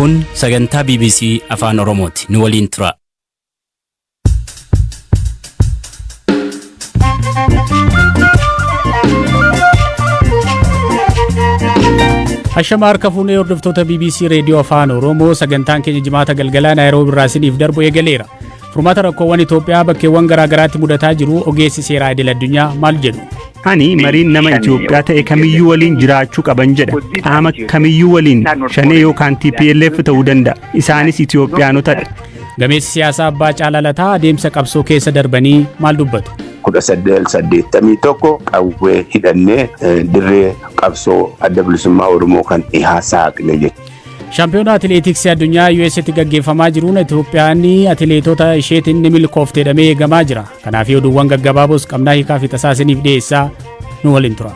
Kun sagantaa BBC Afaan Oromooti. Nu waliin tura. Ashama harka fuunee hordoftoota BBC Reediyoo Afaan Oromoo, sagantaan keenya Jimaata galgalaa Naayiroobi irraa isiniif darbu eegaleera. Furmaata rakkoowwan Itoophiyaa bakkeewwan garaa garaatti mudataa jiru ogeessi seeraa idil addunyaa maal jedhu? Ani mariin nama Itoophiyaa ta'e kamiyyuu waliin jiraachuu qaban jedha. Qaama kamiyyuu waliin, Shanee yookaan TPLF ta'uu danda'a. Isaanis Itoophiyaanotadha. Gameessi siyaasaa Abbaa Caalaa Lataa adeemsa qabsoo keessa darbanii maal dubbatu? 1981 qawwee hidhannee dirree qabsoo Adda Bilisummaa Oromoo kan dhihaa saaqne jechuudha. Shaampiyoonaa atileetiksii addunyaa US'tti gaggeeffamaa jiruun Itoophiyaan atileetota isheetiin ni milkoofte jedhamee eegamaa jira. Kanaaf oduuwwan gaggabaaboos qabnaa, hiikaa fi tasaa isiniif dhiyeessaa, nu waliin tura.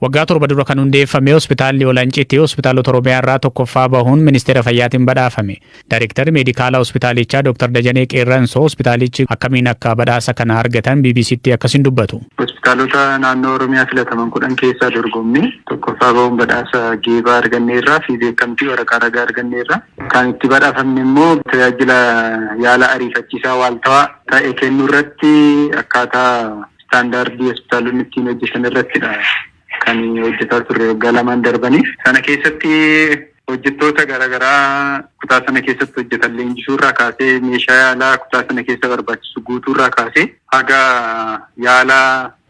Waggaa 7 dura kan hundeeffame hospitaalli Olancitti hospitaalota Oromiyaa irraa tokkoffaa bahuun Ministeera Fayyaatiin badhaafame. Daayirektarri meedikaalaa hospitaalichaa Dr. Dajanee Qeerransoo hospitaalichi akkamiin akka badhaasa kana argatan BBCtti akkasiin dubbatu. Hospitaalota naannoo Oromiyaa filataman 10 keessaa dorgomnee tokkoffaa bahuun badhaasa geebaa arganneerraa fi beekamtii waraqaa ragaa arganneerra. Kan itti badhaafamne immoo tajaajila yaala ariifachiisaa waaltawaa ta'e kennuu irratti, akkaataa istaandaardii hospitaalonni ittiin hojjetan irrattidha kan hojjetaa turre waggaa lamaan darbaniif. Sana keessatti hojjettoota garaagaraa kutaa sana keessatti hojjetan leenjisuurraa kaasee, meeshaa yaalaa kutaa sana keessa barbaachisu guutuurraa kaasee, haga yaala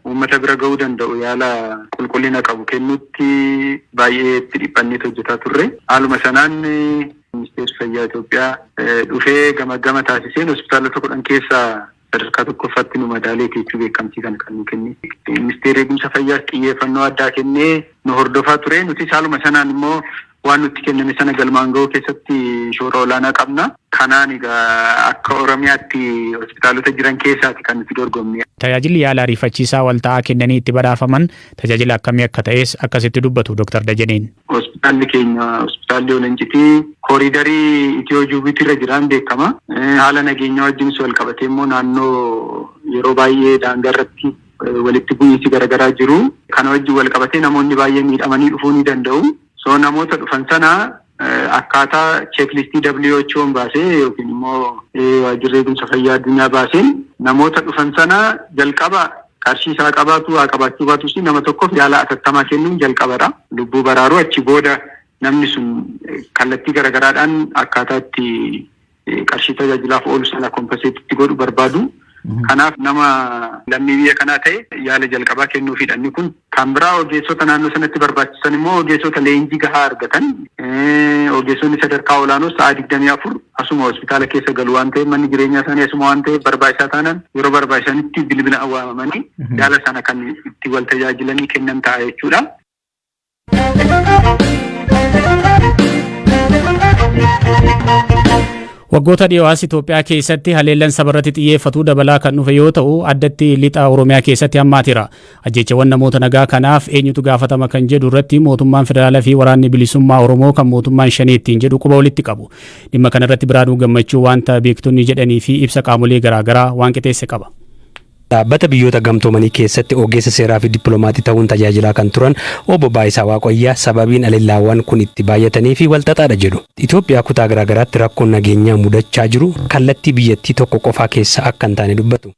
uummata bira ga'uu danda'u, yaala qulqullina qabu kennuutti baay'ee itti dhiphanneet hojjetaa turre. Haaluma sanaan Ministeerri Fayyaa Itoophiyaa dhufee gama gama taasiseen hospitaalota 10 keessaa sadarkaa tokkoffaatti nu madaaleeti jechuu beekamtii kana kan nu kenne. Ministeerri Eegumsa Fayyaas xiyyeeffannoo addaa kennee nu hordofaa ture. Nutis haaluma sanaan immoo waan nutti kenname sana galmaan ga'uu keessatti shoora olaanaa qabna. Kanaan egaa akka Oromiyaatti hospitaalota jiran keessaati kan nuti dorgomne. Tajaajilli yaala ariifachiisaa walta'aa kennanii itti badhaafaman tajaajila akkamii akka ta'es akkasitti dubbatu Dr. Dajaneen. Hospitaalli keenya, hospitaalli Olancitii, kooriidarii Itiyoo Juubiitii irra jiraan beekama. Haala nageenyaa wajjinis wal qabatee immoo naannoo yeroo baay'ee daangaa irratti walitti bu'iinsi garaagaraa jiru. Kana wajjin wal qabatee namoonni baay'ee miidhamanii dhufuu ni danda'u. So namoota dhufan sana akkaataa checklistii WHO'n baasee yookiin immoo waajjirri eegumsa fayyaa addunyaa baaseen namoota dhufan sana jalqaba qarshii isaa qabaatu haa qabaachuu baatus nama tokkoof yaala atattamaa kennuun jalqabadha. Lubbuu baraaruu, achi booda namni sun kallattii garaagaraadhaan akkaataa itti qarshii tajaajilaaf oolu sana compensate itti godhu barbaadu. Kanaaf nama lammii biyya kanaa ta'e yaala jalqabaa kennuufidha. Inni kun kan biraa, ogeessota naannoo sanatti barbaachisan immoo ogeessota leenjii gahaa argatan, ogeessonni sadarkaa olaanoo sa'a 24 asuma hospitaala keessa galu waan ta'eef, manni jireenyaa isaanii asuma waan ta'eef, barbaachisaa taanaan yeroo barbaachisanitti bilbila waamamanii yaala sana kan itti wal tajaajilanii kennan ta'a jechuudha. Waggoota dhiyoo as Itoophiyaa keessatti haleellan sabarratti xiyyeeffatu dabalaa kan dhufe yoo ta'u, addatti lixa Oromiyaa keessatti hammaateera. Ajjeechawwan namoota nagaa kanaaf eenyutu gaafatama kan jedhu irratti mootummaan federaalaa fi Waraanni Bilisummaa Oromoo kan mootummaan Shanee ittiin jedhu quba walitti qabu. Dhimma kanarratti Biraanuu Gammachuu wanta beektonni jedhanii fi ibsa qaamolee garaagaraa waan qixeesse qaba. Dhaabbata Biyyoota Gamtoomanii keessatti ogeessa seeraa fi dippilomaatii ta'uun tajaajilaa kan turan Obbo Baayisaa Waaqwayyaa sababiin aleellaawwan kun itti baay'atanii fi walxaxaadha jedhu. Itoophiyaa kutaa garaagaraatti rakkoon nageenyaa mudachaa jiru kallattii biyyattii tokko qofaa keessa akka hin taane dubbatu.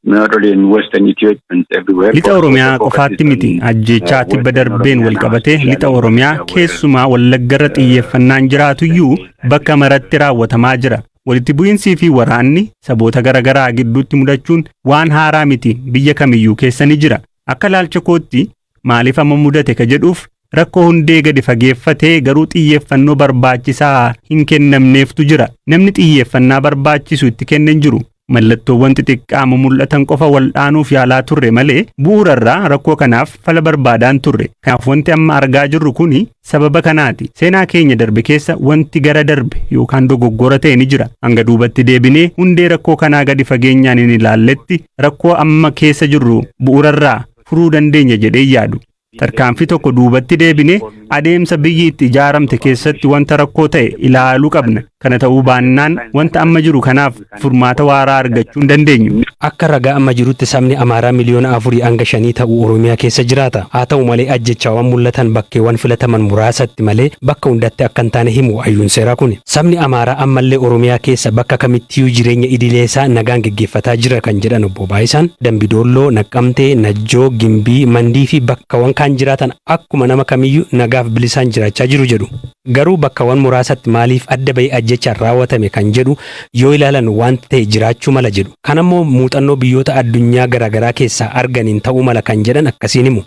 Lixa Oromiyaa qofaatti miti, ajjeechaa tibba darbeen walqabatee lixa Oromiyaa keessumaa Wallaggarra xiyyeeffannaan jiraatuyyuu bakka maratti raawwatamaa jira. Walitti bu'iinsii fi waraanni saboota garaagaraa gidduutti mudachuun waan haaraa miti, biyya kamiyyuu keessa ni jira. Akka ilaalcha kootti maaliif amma mudate ka jedhuuf rakkoo hundee gadi fageeffatee garuu xiyyeeffannoo barbaachisaa hin kennamneeftu jira. Namni xiyyeeffannaa barbaachisu itti kenne hin jiru. Mallattoowwan xixiqqaa mul'atan qofa wal'aanuuf yaalaa turre malee bu'uurarraa rakkoo kanaaf fala barbaadaan turre. Kanaaf wanti amma argaa jirru kuni sababa kanaati. Seenaa keenya darbe keessa wanti gara darbe yookaan dogoggora ta'e ni jira. Hanga duubatti deebinee hundee rakkoo kanaa gadi fageenyaan hin ilaalletti rakkoo amma keessa jirru bu'uurarraa furuu dandeenya jedhee yaadu. Tarkaanfii tokko duubatti deebinee adeemsa biyyi itti ijaaramte keessatti wanta rakkoo ta'e ilaaluu qabna. Kana ta'uu baannaan wanta amma jiru kanaaf furmaata waaraa argachuu hin dandeenyu. Akka ragaa amma jirutti sabni Amaaraa miliyoona 4 hanga 5 ta'u Oromiyaa keessa jiraata. Haa ta'u malee, ajjechaawwan mul'atan bakkeewwan filataman muraasatti malee bakka hundatti akka hin taane himu hayyuun seeraa kun. Sabni Amaaraa ammallee Oromiyaa keessa bakka kamittiyyuu jireenya idilee isaa nagaan geggeeffataa jira kan jedhan obbo Baayisaan, Dambidoolloo, Naqqamtee, Najjoo, Gimbii, Mandii fi bakkawwan kaan jiraatan akkuma nama kamiyyuu nagaaf bilisaan jiraachaa jiru jedhu. Garuu bakkawwan muraasatti maaliif adda bahee ajjechaan raawwatame kan jedhu yoo ilaalan wanti ta'e jiraachuu mala jedhu. Kanammoo muuxannoo biyyoota addunyaa garaagaraa keessaa arganiin ta'uu mala kan jedhan akkasiin himu.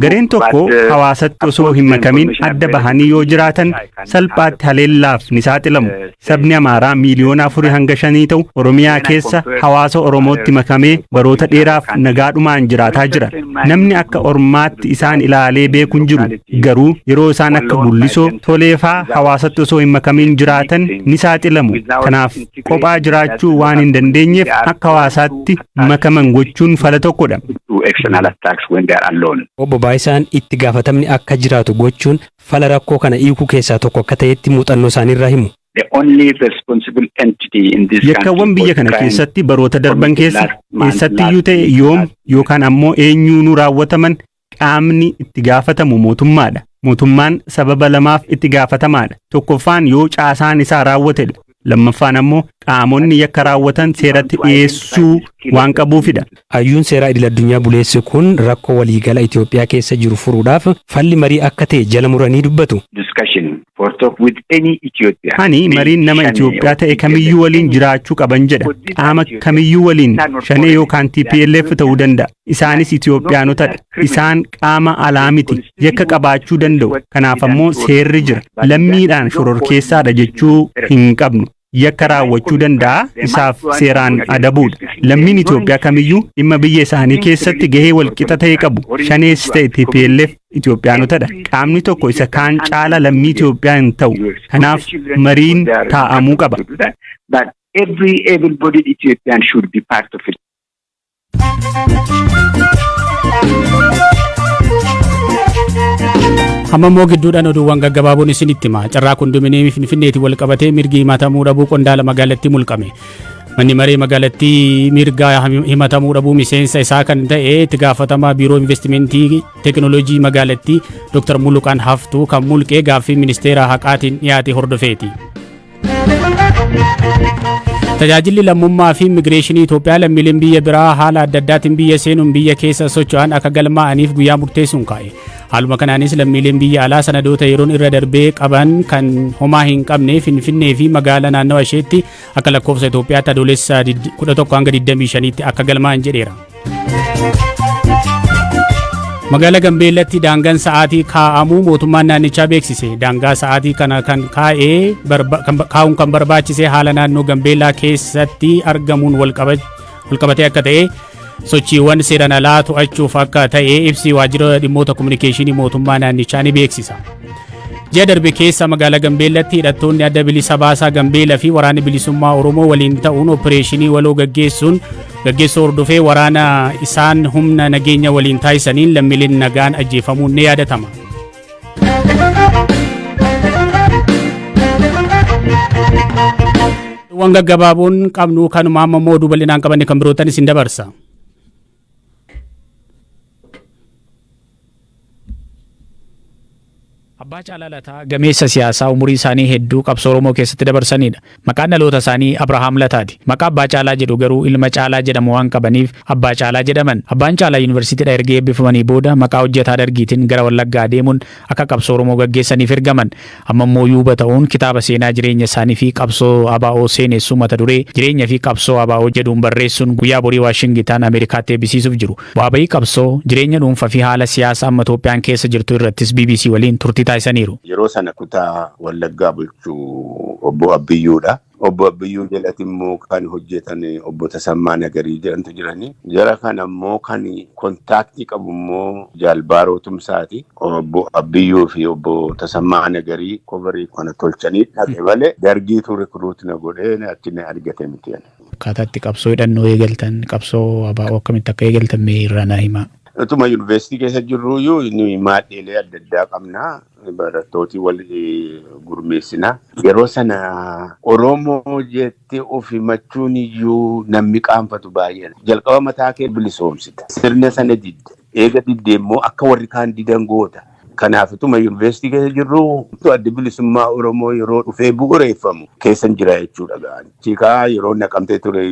Gareen tokko hawaasatti osoo hin makamin adda bahanii yoo jiraatan salphaatti haleellaaf ni saaxilamu. Sabni Amaaraa miiliyoona 4 hanga 5 ta'u Oromiyaa keessa hawaasa Oromootti makamee baroota dheeraaf nagaadhumaan jiraataa jira. Namni akka ormaatti isaan ilaalee beeku hin jiru. Garuu yeroo isaan akka Gullisoo, Toleefaa hawaasatti osoo hin makamin jiraatan ni saaxilamu. Kanaaf kophaa jiraachuu waan hin dandeenyeef akka hawaasaatti makaman gochuun fala tokkodha. Obbo Baayisaan itti gaafatamni akka jiraatu gochuun fala rakkoo kana hiikuu keessaa tokko akka ta'etti muuxannoo isaaniirraa himu. Yakkawwan biyya kana keessatti baroota darban keessa eessattiyyuu ta'e, yoom yookaan ammoo eenyuunuu raawwataman, qaamni itti gaafatamu mootummaadha. Mootummaan sababa lamaaf itti gaafatamaadha. Tokkoffaan yoo caasaan isaa raawwatedha. Lammaffaan ammoo qaamonni yakka raawwatan seeratti dhiyeessuu waan qabuufidha. Hayyuun seeraa idil addunyaa buleessi kun rakkoo waliigala Itoophiyaa keessa jiru furuudhaaf falli marii akka ta'e jala muranii dubbatu. Ani mariin nama Itoophiyaa ta'e kamiyyuu waliin jiraachuu qaban jedha. Qaama kamiyyuu waliin, Shanee yookaan TPLF ta'uu danda'a. Isaanis Itoophiyaanotadha. Isaan qaama alaa miti. Yakka qabaachuu danda'u. Kanaaf ammoo seerri jira. Lammiidhaan shororkeessaadha jechuu hin qabnu. Yakka raawwachuu danda'a, isaaf seeraan adabuudha. Lammiin Itoophiyaa kamiyyuu dhimma biyya isaanii keessatti gahee walqixa ta'e qabu. Shanees ta'e TPLF Itoophiyaanotadha. Qaamni tokko isa kaan caala lammii Itoophiyaa hin ta'u. Kanaaf mariin taa'amuu qaba. But every able-bodied Ethiopian should be part of it. Amma immoo gidduudhaan oduuwwan gaggabaaboon isinitti hima. Carraa kondominiyeemii Finfinneetiin wal qabatee mirgi himatamuu dhabuu qondaala magaalattii mulqame. Manni maree magaalattii mirga himatamuu dhabuu miseensa isaa kan ta'e itti gaafatamaa biiroo investimentii teekinooloojii magaalattii Dr. Muluqaan Haftuu kan mulqee gaaffii ministeera haqaatiin dhiyaate hordofeeti. Tajaajilli lammummaa fi immigireeshinii Itoophiyaa lammiileen biyya biraa haala adda addaatiin biyya seenuun biyya keessa socho'an akka galmaa'aniif guyyaa murteessuun kaa'e. Haaluma kanaanis lammiileen biyya alaa sanadoota yeroon irra darbee qaban kan homaa hin qabne Finfinnee fi magaalaa naannawa isheetti akka lakkoofsa Itoophiyaatti Adoolessa 11 hanga 25tti akka galmaa'an jedheera. Magaalaa Gambeellatti daangaan sa'aatii kaa'amuu mootummaan naannichaa beeksise. Daangaa sa'aatii kana kan kaa'ee kaa'uun kan barbaachise haala naannoo Gambeellaa keessatti argamuun walqabatee akka ta'e, sochiiwwan seeraan alaa to'achuuf akka ta'e ibsi waajjira dhimmoota kominikeeshinii mootummaa naannichaa ni beeksisa. Ji'a darbe keessa magaalaa Gambeellatti hidhattoonni Adda Bilisa Baasaa Gambeela fi Waraanni Bilisummaa Oromoo waliin ta'uun opereeshinii waloo gaggeessuun gaggeessuu hordofee waraana isaan humna nageenya waliin taasisaniin lammiileen nagaan ajjeefamuun ni yaadatama. Waan gaggabaaboon qabnu kanuma. Amma immoo oduu bal'inaan qabanne kan birootan isin dabarsa. Abbaa Caalaa Lataa gameessa siyaasaa umurii isaanii hedduu qabsoo Oromoo keessatti dabarsanidha. Maqaan dhaloota isaanii Abrahaam Lataati. Maqaa Abbaa Caalaa jedhu garuu ilma Caalaa jedhamu waan qabaniif Abbaa Caalaa jedhaman. Abbaan Caalaa yuunivarsiitiidha erga eebbifamanii booda maqaa hojjetaa dargiitiin gara Wallaggaa deemuun akka qabsoo Oromoo gaggeessaniif ergaman. Amma immoo yuuba ta'uun kitaaba seenaa jireenya isaanii fi qabsoo ABO seenessuu mata duree "Jireenya fi Qabsoo ABO" jedhuun barreessuun guyyaa borii Waashingitaan Ameerikaatti eebbisiisuuf jiru. Bu'aa bahii qabsoo, jireenya dhuunfaa fi haala siyaasa amma Itoophiyaan keessa jirtu irrattis BBC waliin turtii taasisaniiru. Yeroo sana kutaa Wallaggaa bulchuu obbo Abbiyyuudha. Obbo Abbiyyuu jalatti immoo kan hojjetan obbo Tasammaa Nagarii jedhantu jirani. Jara kana immoo kan contact qabu immoo Jaalbaaroo Tumsaati. Obbo Abbiyyuu fi obbo Tasammaa Nagarii cover kana tolchanii dhaqe malee dargiitu recruit na godhee achi na argate miti. Akkaataa itti qabsoo hidhannoo eegaltan, qabsoo ABO akkamitti akka eegaltan mee irraa naa himaa. Utuma yuunivarsiitii keessa jirruyyuu nuyi maadheelee adda addaa qabna. Barattooti wal gurmeessina. Yeroo sana Oromoo jettee of himachuun iyyuu namni qaanfatu baay'eedha. Jalqaba mataa kee bilisoomsita. Sirna sana didda. Eega diddee immoo akka warri kaan didan goota. Kanaaf ituma yuunivarsiitii keessa jirru Addi Bilisummaa Oromoo yeroo dhufee bu'uureeffamu keessan jira jechuudha ga'an. Chiikaa yeroo Naqamtee ture,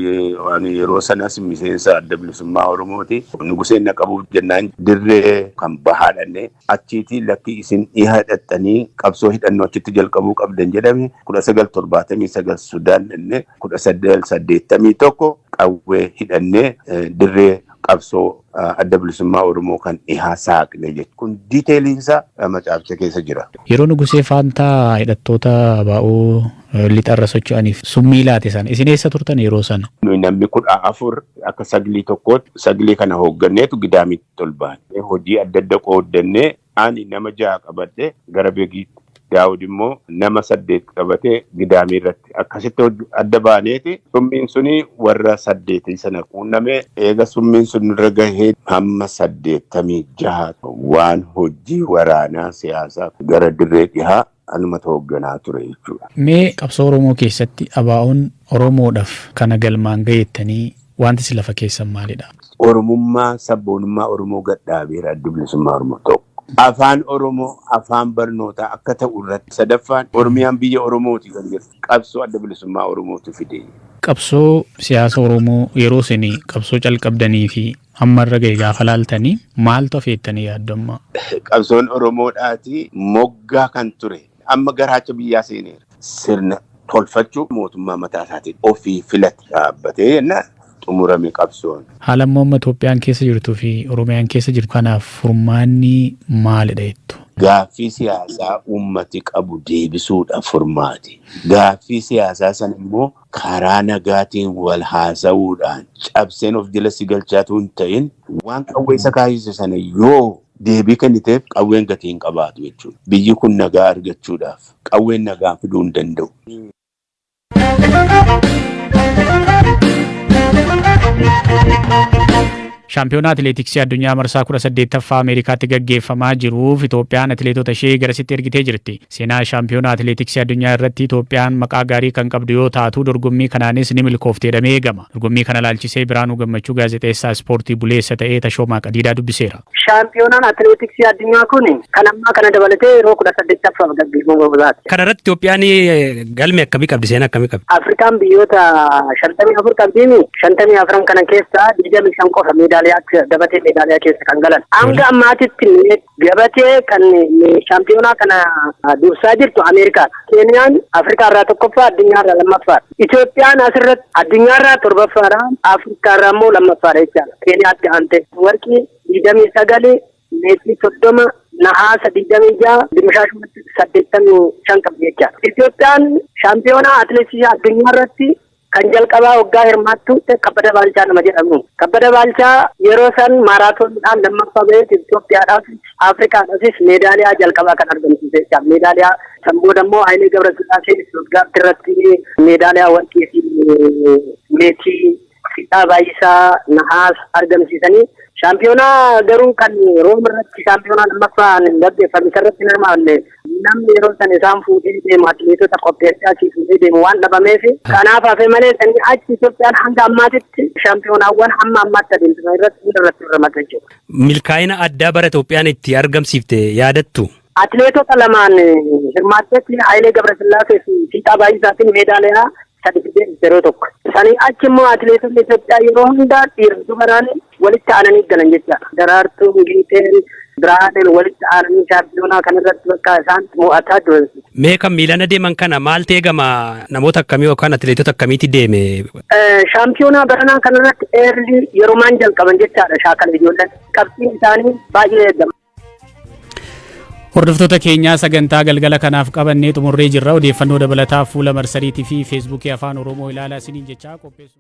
yeroo sanas miseensa Adda Bilisummaa Oromooti. Nuguseen naqabuuf jennaan dirree kan bahaa dhannee, achiitii lakki, isin dhiha hidhattanii qabsoo hidhannoo achitti jalqabuu qabdan jedhame. 1979 Sudaan dhannee, 1981 qawwee hidhannee dirree qabsoo Adda Bilisummaa Oromoo kan dhihaa saaqne jechuudha. Kun detailiinsa macaaficha keessa jira. Yeroo Nugusee Faantaa hidhattoota baa'uu lixarra socho'aniif summii laate sana isin eessa turtan yeroo sana? Namni 14 akka saglii tokkootti saglii kana hoogganneetu Gidaamitti ol baane. Hojii adda adda qooddannee, ani nama ja'a qabadhe gara Begiitti. Daawud immoo nama saddeet qabatee Gidaamii irratti akkasitti adda baaneeti. Summiin suni warra saddeetii sana quunname. Eega summiin sun irra gahee hamma 86 waan hojii waraanaa siyaasaa gara dirree dhihaa anumatu hoogganaa ture jechuudha. Mee qabsoo Oromoo keessatti ABO'n Oromoodhaaf kana galmaan gaheettanii wanti isin lafa keessan maalidha? Oromummaa, sabboonummaa Oromoo gadhaabeera Adda Bilisummaa Oromoo tokko. Afaan Oromoo afaan barnootaa akka ta'u irratti, sadaffaan Oromiyaan biyya Oromooti kan jedhu qabsoo Adda Bilisummaa Oromootu fide. Qabsoo siyaasa Oromoo yeroo isin qabsoo calqabdanii fi amma irra ga'e gaafa laaltanii maaltu hafeettanii yaaddu amma? Qabsoon Oromoodhaati moggaa kan ture amma garaacha biyyaa seeneera. Sirna tolfachuu mootummaa mataa isaatiin ofii filate dhaabbatee jennaan xumurame qabsoon. Haala immoo amma Itoophiyaan keessa jirtuu fi Oromiyaan keessa jirtu kanaaf furmaanni maalidha jettu? Gaaffii siyaasaa uummati qabu deebisuudha furmaati. Gaaffii siyaasaa sana immoo karaa nagaatiin wal haasa'uudhaan cabseen of jala si galchaatu hin ta'in, waan qawwee isa kaasise sana yoo deebii kenniteef qawween gatii hin qabaatu jechuudha. Biyyi kun nagaa argachuudhaaf qawween nagaa fiduu hin danda'u. Shaampiyoonaa atileetiksii addunyaa marsaa 18ffaa Ameerikaatti gaggeeffamaa jiruuf Itoophiyaan atileetota ishee garasitti ergitee jirti. Seenaa shaampiyoonaa atileetiksii addunyaa irratti Itoophiyaan maqaa gaarii kan qabdu yoo taatu, dorgommii kanaanis ni milkoofti jedhamee eegama. Dorgommii kana ilaalchisee Biraanuu Gammachuu gaazexeessaa ispoortii buleessa ta'ee Tashoomaa Qadiidaa dubbiseera. Shaampiyoonaan atileetiksii addunyaa kun kan ammaa kana dabalatee yeroo 18ffaaf gaggeeffamuu isaati. Kana irratti Itoophiyaan galme akkamii qabdi? Seenaa akkamii qabdi? Afrikaan biyyoota 54 qabdiini, 54n kana keessaa 25 qofa meedaaliyaa gabatee meedaaliyaa keessa kan galan. Hanga ammaatitti gabatee kan shaampiyoonaa kana dursaa jirtu Ameerikaadha. Keeniyaan Afrikaa irraa tokkoffaa, addunyaa irraa lammaffaadha. Itoophiyaan asirratti addunyaa irraa torbaffaadha. Afrikaa irraa immoo lammaffaadha jechaadha. Keeniyaatti aantee warqii 29, meetii 30, nahaasa 26, dimishaashumatti 85 qabdi jechaadha. Itoophiyaan shaampiyoonaa atileetiksii addunyaa irratti kan jalqabaa waggaa hirmaattu Kabbada Baalchaa nama jedhamu. Kabbada Baalchaa yeroo san maaraatooniidhaan lammaffaa baheet Itoophiyaadhaaf, Afrikaadhaafis meedaaliyaa jalqabaa kan argamsiise jechaadha. Meedaaliyaa san booda immoo Hayilee Gabrasillaasee Stuttgart irratti meedaaliyaa warqii fi meetii, Fiixaa Baay'isaa nahaas argamsiisanii, shaampiyoonaa garuu kan Room irratti shaampiyoonaa lammaffaan gaggeeffame isarratti hin hirmaanne. Namni yeroo san isaan fuudhee deemu, atileetota qopheessee asii fuudhee deemu waan dhabameef kanaaf hafe malee, sanii achi Itoophiyaan hanga ammaatitti shaampiyonaawwan hamma ammaatti adeemsifaman irratti hunda irratti hirmaata jechuudha. Milkaa'ina addaa bara Itoophiyaan itti argamsiifte yaadattu? Atileetota lamaan hirmaattetti, Hayilee Gabrasillaasee fi Fiixaa Baay'isaatiin meedaaliyaa sadi fidee yeroo tokko. Sanii achi immoo atileetonni Itoophiyaa yeroo hundaa dhiira dubaraan walitti aananii galan jechaadha. Daraartuun, Giiteen, Birhaaneen walitti aananii shaampiyoonaa kanarratti bakka isaan mo'ataa turan. Mee kan miilana deeman kana maal ta'e gama namoota akkamii yookaan atileetota akkamiitti deeme? Shaampiyoonaa baranaa kanarratti early yeromaan jalqaban jechaadha shaakala ijoolleen. Qabxiin isaanii baay'ee eegama. Hordoftoota keenyaa, sagantaa galgala kanaaf qabannee xumurree jirra. Odeeffannoo dabalataa fuula marsariitii fi Feesbuukii Afaan Oromoo ilaalaa isiniin jechaa qopheessu.